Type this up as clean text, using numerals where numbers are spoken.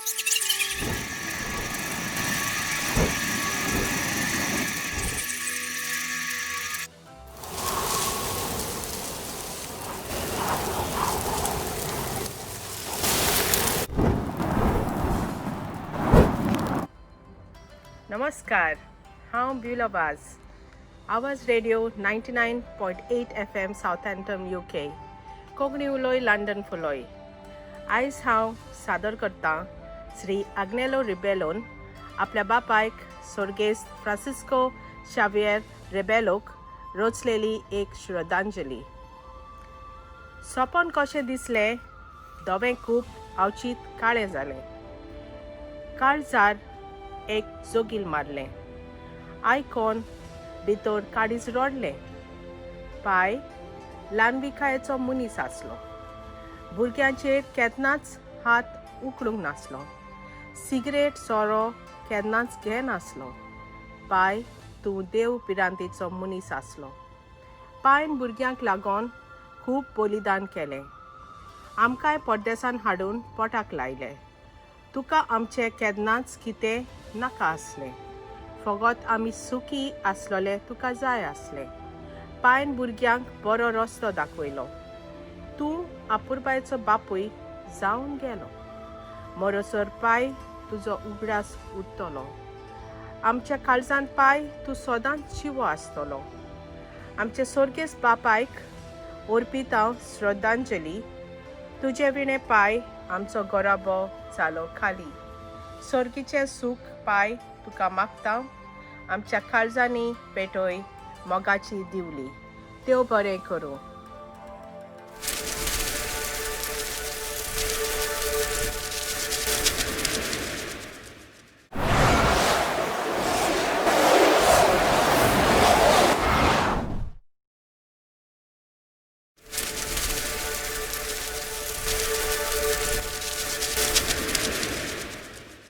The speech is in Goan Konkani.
नमस्कार, हांव Beulah Vaz, Awaaz radio 99.8 FM Southampton UK. Konkani उलोय लंडन फुलोय. आयज हांव सादर करतां श्री आग्नेलो रिबेलोन आपल्या बापायक स्वर्गेस्त फ्रांसिस्को शावियर रेबेलोक रचलेली एक श्रद्धांजली. सपन कशें दिसलें, धवें खूब अवचीत काळें जालें. काळजार एक जोगील मारलें, आयकोन भितर काडीच रडलें. पाय ल्हानविकायेचो मनीस आसलो, भुरग्यांचेर केन्नाच हात उखलूंक नासलो, सिगरेट सोरो केन्नाच घेनासलो. पाय तूं देव भिरांतेचो मनीस आसलो. पायन भुरग्यांक लागून खूब बलिदान केलें, आमकांय परदेसान हाडून पोटाक लायलें. तुका आमचें केन्नाच कितें नाका आसलें, फकत आमी सुखी आसलोले तुका जाय आसलें. पायन भुरग्यांक बरो रस्तो दाखयलो, तूं आपुरबायचो बापूय जावन गेलो. मरोसर पाय तुजो उगडास उरतलो, आमच्या काळजांत पाय तूं सदांच जिवो आसतलो. आमचे स्वर्गेस्त बापायक अर्पिता हांव श्रद्धांजली. तुजे विणें पाय आमचो घराबो जालो खाली. सर्गीचें सूख पाय तुका मागता, आमच्या काळजांनी पेटय मोगाची दिवली. देव बरें करूं.